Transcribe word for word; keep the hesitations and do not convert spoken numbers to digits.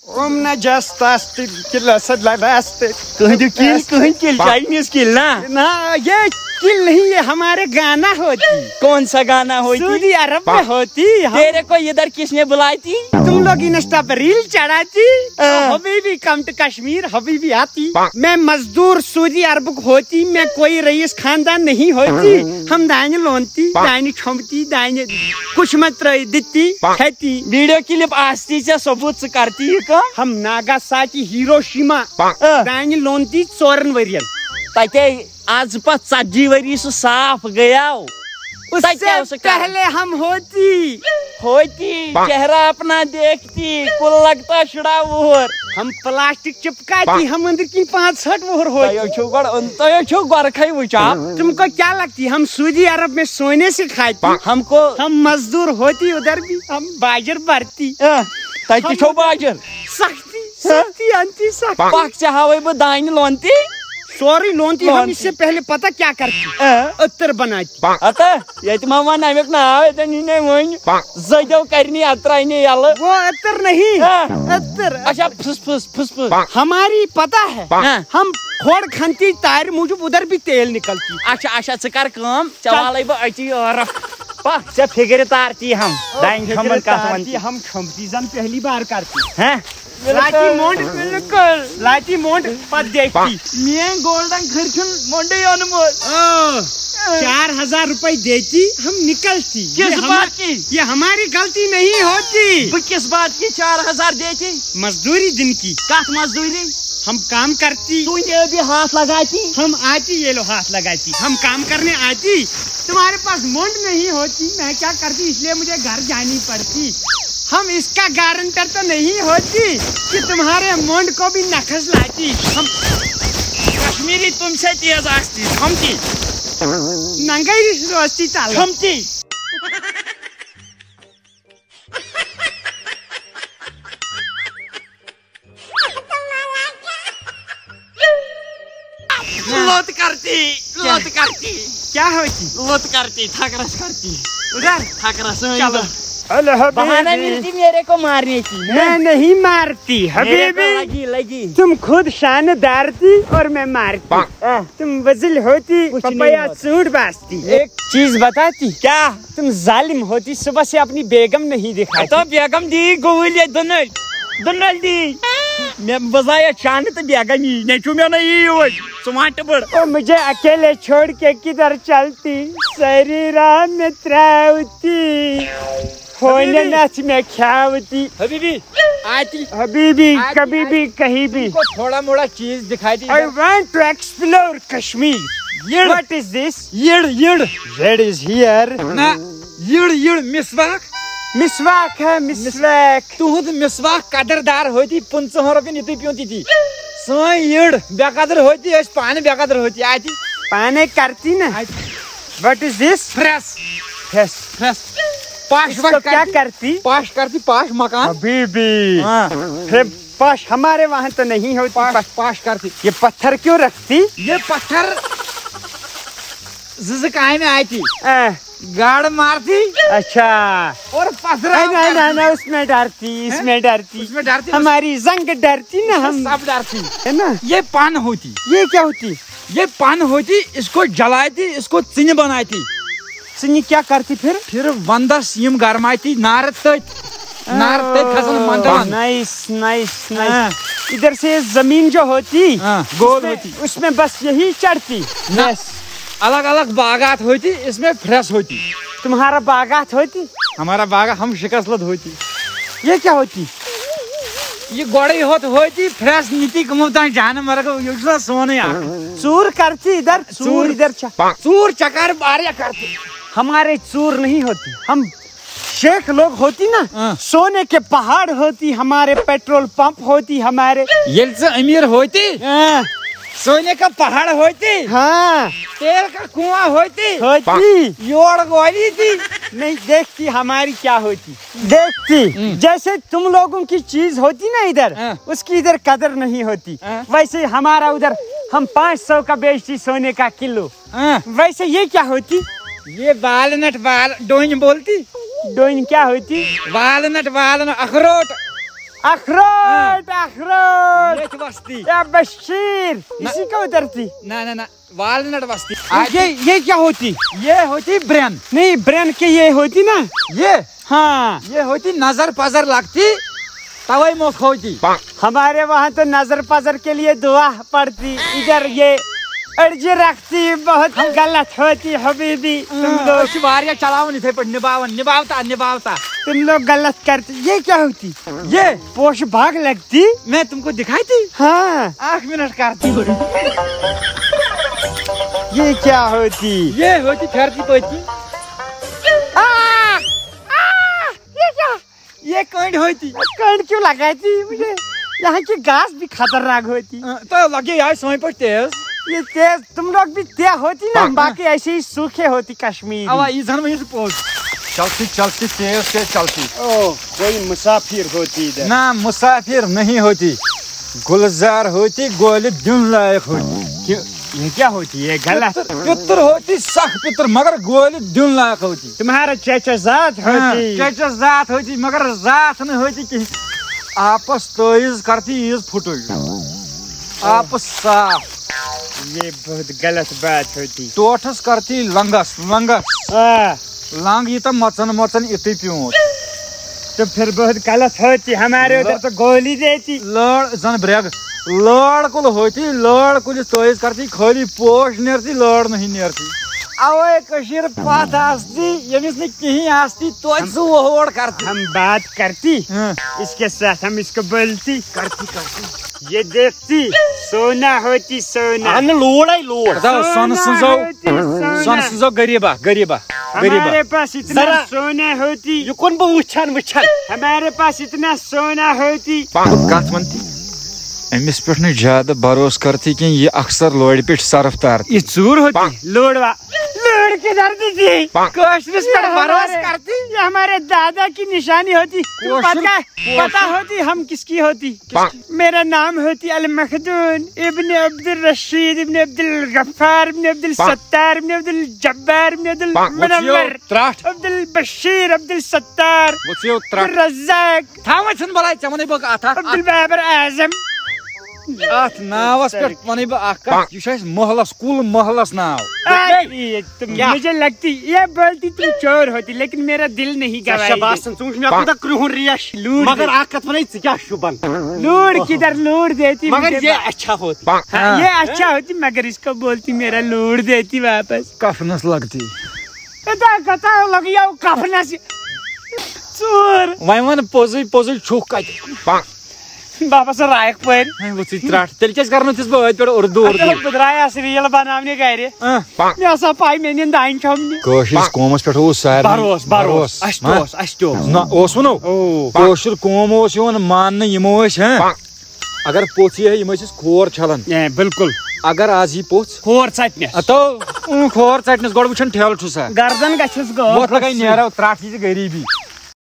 اوم نہ جستاست کلس لڑاست۔ کہندی کل، کہندی کل، چائنیز کل نا؟ نا، یہ کل نہیں، یہ ہمارے گانا ہوتی۔ کون سا گانا ہوتی؟ سعودی عرب میں ہوتی۔ ہم تیرے کو ادھر کس نے بلائی تھی؟ تم لوگ انسٹا پر ریل چڑھاتی، ہاں۔ حبیبی کم ٹو کشمیر، حبیبی آتی۔ میں مزدور سعودی عربک ہوتی، میں کوئی رئیس خاندان نہیں ہوتی۔ ہم دانہِ لونتی، دانہِ چھۄمبتی، دانہِ کُچھ مہ ترٲوِتھ دِتی، کھیتی۔ ویڈیو کلپ آستی ژےٚ ثبوت، ژٕ کرتی یہِ کٲم؟ ہم ناگاساکی ہیروشیما، آ۔ دانہِ لونتی ژورن ؤرین۔ تتے آز پتھ ژتجی ؤری سُہ صاف گٔیاو۔ اس تتہِ سے کیٛاہ اوس سُہ کران؟ پہلے ہم ہوتی۔ ہوتی، چہرہ اپنا دیکھتی، کل لگتا شڑا وُہُر۔ ہم پلاسٹک چپکاتی، ہم اندر کی پانچ سٹھ وُہُر ہوتی۔ تۄہہِ چھُو گۄڈٕ، تۄہہِ چھُو گۄرکھے وٕچھان۔ تم کو کیا لگتی؟ ہم سعودی عرب میں سونے سے کھاتی۔ ہم کو ہم مزدور ہوتی ادھر بھی، ہم باجر بھرتی۔ آ، تۄہہِ تہِ چھو باجر۔ سختی، سختی، انتی سختی۔ پکھ ژےٚ ہاوے بہٕ دانہِ لونتی۔ سورُے لونتی۔ ہم لونتی۔ اس سے پہلے پتہ کیا کرتی؟ آ۔ عطر بناتی۔ ہتا، ییٚتہِ ما وَن اَمیُک ناو، ییٚتٮ۪ن یی نے وۄنۍ۔ زٲدیو کَرِ نی اَتھ ترٛاوِ نی یَلہٕ۔ وہ عطر نہیں، ہاں۔ عطر۔ اچھا، پھٕس پھٕس، پھٕس پھٕس۔ ہماری پتہ ہے، ہاں۔ ہم کھۄڑ کھنتی تارِ موٗجوٗب ادھر بھی تیل نکلتی۔ اچھا، اچھا، ژٕ کر کٲم، ژےٚ چل۔ والَے بہٕ أتی ٲرَکھ۔ پا، ژےٚ فِکرِ تار تی ہم، او، دانہِ فِکرِ کھمن کتھ تار ونان تی تی۔ ہم کھمتی زن پہلی بار کرتی۔ ہاں؟ لاتی مونڈ، بالکل۔ لاتی مونڈ پت دیکھتی۔ میٲنۍ گولڈن کھٔرۍ چھُن مونڈے اوٚنمُت۔ او، چار ہزار روپے دیتی، ہم نکلتی۔ کس یہ ہما-، بات کی؟ یہ ہماری غلطی نہیں ہوتی۔ بہٕ کس بات کی چار ہزار دیتی؟ مزدوری دن کی۔ کتھ مزدوری؟ ہم کام کرتی۔ تو یہ بھی ہاتھ لگاتی۔ ہم آتی، یہ لو ہاتھ لگاتی۔ ہم کام کرنے آتی۔ تمہارے پاس مونڈ نہیں ہوتی، میں کیا کرتی، اس لیے مجھے گھر جانی پڑتی۔ ہم اس کا گارنٹر تو نہیں ہوتی کہ تمہارے مونڈ کو بھی نکھس لاتی۔ ہم کشمیری تم سے تیز آستی، ہم کی۔ ننگئی روستی تال۔ ہم کی۔ لوت کرتی، لوت کرتی۔ کیا ہوتی؟ لوت کرتی، تھکرس کرتی۔ ادھر؟ تھکرس، ہاں، چلو۔ ادھر۔ الحبیبی۔ بہانہ ملتی میرے کو مارنے کی۔ میں نہیں مارتی، میرے کو حبیبی۔ لگی، لگی۔ تم خود شاندار تھی اور میں مارتی۔ ہاں۔ تم بزل ہوتی، کچھ نہیں پپایا ہوتا۔ سوٹ باستی۔ ایک چیز بتاتی۔ کیا؟ تم ظالم ہوتی، صبح سے اپنی بیگم نہیں دکھاتی۔ تو بیگم دی گولی دنل، دنل دی۔ میں بزایا چاند تو بیگم ہی، نیچو میں نہیں ہوئی۔ سمارٹ بڑ۔ او مجھے اکیلے چھوڑ کے کدھر چلتی؟ ساری راہ میں تراوتی۔ ہونے حبیبی۔ ناچ میں کھاوتی۔ حبیبی، آتی۔ حبیبی، آتی، کبھی آتی۔ بھی، کہیں بھی۔ تم کو تھوڑا موڑا چیز دکھائی دی۔ I want to explore Kashmir۔ یڑ۔ What is this? یڑ، یڑ۔ Red is here۔ نہ، یڑ، یڑ، مسواک۔ مسواک ہے، مسواک۔ تُہُنٛد مسواک قدردار ہوتی، پٕنٛژٕہن رۄپین یُتُے پیوٚن تِتی۔ سٲنۍ یٔڑ بے قدر ہوتی، أسۍ پانہٕ بے قدر ہوتی۔ اَتہِ۔ پانے کرتی نا۔ اَتہِ۔ What is this? پھرٛٮ۪س۔ پھرٛٮ۪س۔ پھرٛٮ۪س۔ پاش اس وَش کو کیا کرتی؟ کرتی؟ پاش کرتی، پاش مکان۔ حبیبی۔ ہاں۔ پھر پاش ہمارے وہاں تو نہیں ہوتی۔ پاش، پاش۔ پاش کرتی۔ یہ پتھر کیوں رکھتی؟ یہ پتھر زٕ زٕ کامہِ آتی۔ اہ۔ گاڑ مارتی۔ اچھا۔ اور پتھر نہیں، نہیں، نہیں، نہیں، اس میں ڈرتی، اس ہیں؟ میں ڈرتی۔ اس میں ڈرتی، اس ہماری زنگ ڈرتی نا، اس میں ہم سب ڈرتی۔ ہے نا؟ یہ پن ہوتی۔ یہ کیا ہوتی؟ یہ پن ہوتی، اس کو جلاتی، اس کو ژِنہِ بناتی۔ ژِنہِ کیا کرتی پھر؟ پھر ونٛدس یِم گرماتی نارٕ تٔتۍ۔ نار تٔتۍ کھسان مندرن۔ Nice, nice, nice. ہاں۔ ادھر سے زمین جو ہوتی، ہاں، گول اس میں، ہوتی۔ اس میں بس یہی چڑھتی۔ نہ۔ بس۔ الگ الگ باغات ہوتی، اس میں پھرٛٮ۪س ہوتی۔ تمہارا باغات ہوتی؟ ہمارا باغ، ہم شکست لد ہوتی۔ یہ کیا ہوتی؟ یہ گۄڈے ہوت ہوتی، پھرٛٮ۪س نیتی کمو تام جانہٕ مرگ، یہ چھُ سونٕے اکھ۔ ژوٗر کرتی ادھر، ژوٗر ژوٗر۔ ادھر چھا؟ ژوٗر چکار باریا کرتی۔ ہمارے ژوٗر نہیں ہوتی، ہم شیخ لوگ ہوتی نا، ہاں۔ سونے کے پہاڑ ہوتی، ہمارے پیٹرول پمپ ہوتی، ہمارے ییٚلہِ ژٕ أمیٖر ہوتی، ہاں۔ سونے کا پہاڑ ہوتی، ہاں۔ تیل کا کنواں ہوتی، ہوتی۔ یور گولی تھی۔ نہیں دیکھتی ہماری کیا ہوتی، دیکھتی ہم۔ جیسے تم لوگوں کی چیز ہوتی نا ادھر، ہاں۔ اس کی ادھر قدر نہیں ہوتی، ہاں۔ ویسے ہی ہمارا ادھر ہم پانچ سو کا بیچتی سونے کا کلو۔ ہاں۔ ویسے یہ کیا ہوتی؟ یہ والنٹ وال-، ڈونۍ بولتی۔ ڈونۍ کیا ہوتی؟ والنٹ والن اخروٹ۔ اخروٹ، اخروٹ۔ ییٚتہِ وستی۔ یا بشیر، اسی کو ادھر تھی۔ نہ، نہ، نہ، والنٹ وستی۔ یہ، یہ کیا ہوتی؟ یہ ہوتی برین۔ نہیں، برین کے یہ ہوتی نا؟ یہ؟ ہاں۔ یہ ہوتی نظر پزر لگتی، توے مو کھوتی۔ ہمارے وہاں تو نظر پزر کے لیے دعا پڑتی، ادھر یہ اڑجی رکھتی، بہت غلط ہوتی حبیبی۔ تم لوگ، أسۍ چھِ واریاہ چلاوان یِتھے پٲٹھۍ، نباوان، نباوتا، نباوتا۔ تم لوگ غلط کرتے۔ یہ کیا ہوتی؟ یہ؟ پوش باغ لگتی؟ میں تم کو دکھاتی؟ ہاں۔ اکھ منٹ کرتی۔ یہ کیا ہوتی؟ یہ ہوتی پھرتی پتی۔ آ! آ! یہ کیا؟ یہ کنڈ ہوتی۔ کنڈ کیوں لگاتی مجھے؟ یہاں کی گھاس بھی خطرناک ہوتی۔ آ، تو لگے یار سوئیں پر تیز۔ یہ تیز، تم لوگ بھی تیز ہوتی نا، ہاں۔ باقی ایسے ہی سوکھے ہوتی کشمیر۔ اوا، یہ زن وہیں سے پوز۔ چلتی، چلتی، تیز، تیز چلتی۔ او، کوئی مسافر ہوتی ادھر۔ نہ، مسافر نہیں ہوتی۔ گلزار ہوتی، گولہِ دیُن لایق ہوتی۔ یہ کیا ہوتی؟ یہ غلط۔ پتر، پتر ہوتی، سخ پتر، مگر گولہِ دیُن لایق ہوتی۔ تمہارا چچا ذات ہاں، ہوتی۔ چچا ذات ہوتی، مگر ذات نہ ہوتی کہیں۔ آپس تٲیز کرتی عیز پھٹوئی۔ آپس صاف۔ یہ بہت غلط بات ہوتی۔ ٹوٹھس کرتی لنگس، لنگس۔ آ۔ لنگ یہ تو مچن مچن اتی پیوت۔ تو پھر بہت غلط ہوتی، ہمارے ادھر تو گولی دیتی۔ لڑ زن بریگ۔ لڑ کل ہوتی، لڑ کل تٲیز کرتی، خالی پوش نیرتی، لڑ نہیں نیرتی۔ اوے کشیر پتھ آستی، ییٚمِس نہٕ کِہیٖنۍ آستی، توتہِ سُہ وۄہوڑ کرتی۔ ہم بات کرتی، ہاں۔ اس کے ساتھ ہم اس کو بولتی۔ کرتی، کرتی۔ یہ دیکھتی، سونا ہوتی، سونا۔ اہن لوڑ ہے لوڑ۔ خدا سونا سن سنزو، ہوتی، سونا۔ سن سنزو غریبا، غریبا، غریبا۔ ہمارے پاس اتنا ذرا سونا ہوتی۔ یہ کون بہٕ وٕچھان وٕچھان۔ ہمارے پاس اتنا سونا ہوتی۔ بہٕ کتھ ونتی؟ أمِس پٮ۪ٹھ نہٕ زیادٕ بھروسہٕ کرتھٕے کینٛہہ، یہِ اکثر لورِ پٮ۪ٹھ صرف تارتھٕے۔ یہِ ژوٗر ہوتی، لوڑ وا-، لوڑ کِدھر دیتی؟ کٲشرِس پٮ۪ٹھ بھروسہٕ کرتھٕے۔ یہ ہمارے دادا کی نشانی ہوتی۔ تم کٲشُر، پتہ، کٲشُر۔ پتہ ہوتی ہم کس کی ہوتی؟ کس کی؟ میرا نام ہوتی المخدون ابن عبد الرشید ابن عبد الغفار ابن عبد الستار ابن عبد الجبار ابن عبد المنور۔ ترٛٹھ۔ عبد البشیر، عبد الستار، وٕژھِو ترٛٹھ۔ عبد الرزاق۔ تھاوان چھُنہٕ بلاے، ژےٚ وَنَے بہٕ اَتھ اَکھ، عبد البابر اعظم۔ اَتھ ناوَس پٮ۪ٹھ وَنَے بہٕ اَکھ کَتھ، یہِ چھُ اَسہِ محلَس، کُل محلَس ناو۔ آ، یہ تم، کیا؟ مجھے لگتی یہ بولتی تم چور ہوتی، لیکن میرا دل نہیں ژےٚ چھےٚ گواہی باسان، ژٕ وٕچھ مےٚ کوٗتاہ کرٛہُن ریش۔ لوٗر مگر دے۔ اَکھ کَتھ وَنَے، ژٕ کیٛاہ شوٗبان؟ لوٗر کدھر لوٗر دیتی مگر مجھے یہ بات۔ اچھا ہوتی۔ ہاں، یہ اچھا ہوتی، مگر اس کو بولتی میرا لوڑ دیتی واپس۔ کفنس لگتی۔ کتا کتا لگیو کفنس۔ ژور۔ وۄنۍ وَن پوٚزُے پوٚزُے چھُکھ کَتہِ؟ بابا سا رایک پٲرۍ۔ وۄنۍ وٕژھٕے ترٛٹھ۔ تیٚلہِ کیٛازِ کَرنٲوتھِس بہٕ أتھۍ پٮ۪ٹھ اُردو اَدٕ اُردو؟ بہٕ درٛایس ریٖل بناونہِ گرِ۔ آ۔ مےٚ ہسا پاے مےٚ نِن دانہِ چھۄمبنہِ۔ کٲشرِس قومس پٮ۪ٹھ اوس سارنٕے بھروسہٕ، بھروسہٕ۔ بھروسہٕ۔ اَسہِ تہِ ہاں؟ اوس، اَسہِ تہِ اوس۔ نہ، اوس وُنو۔ او۔ کٲشُر قوم اوس یِوان ماننہٕ، یِم ٲسۍ، ہاں۔ اگر پوٚژھ یی ہے، یِم ٲسۍ أسۍ کھور چھلان۔ اے، بِلکُل۔ اگر آز یی پوٚژھ۔ کھور ژٹنس۔ اتو، اۭں، کھور ژٹنس، گۄڈٕ وٕچھان ٹھیلہٕ چھُسا۔ گردن گژھٮ۪س گٲو۔ وۄتھ لگے نیرو، ترٛٹھ یہِ تہِ غریٖبی۔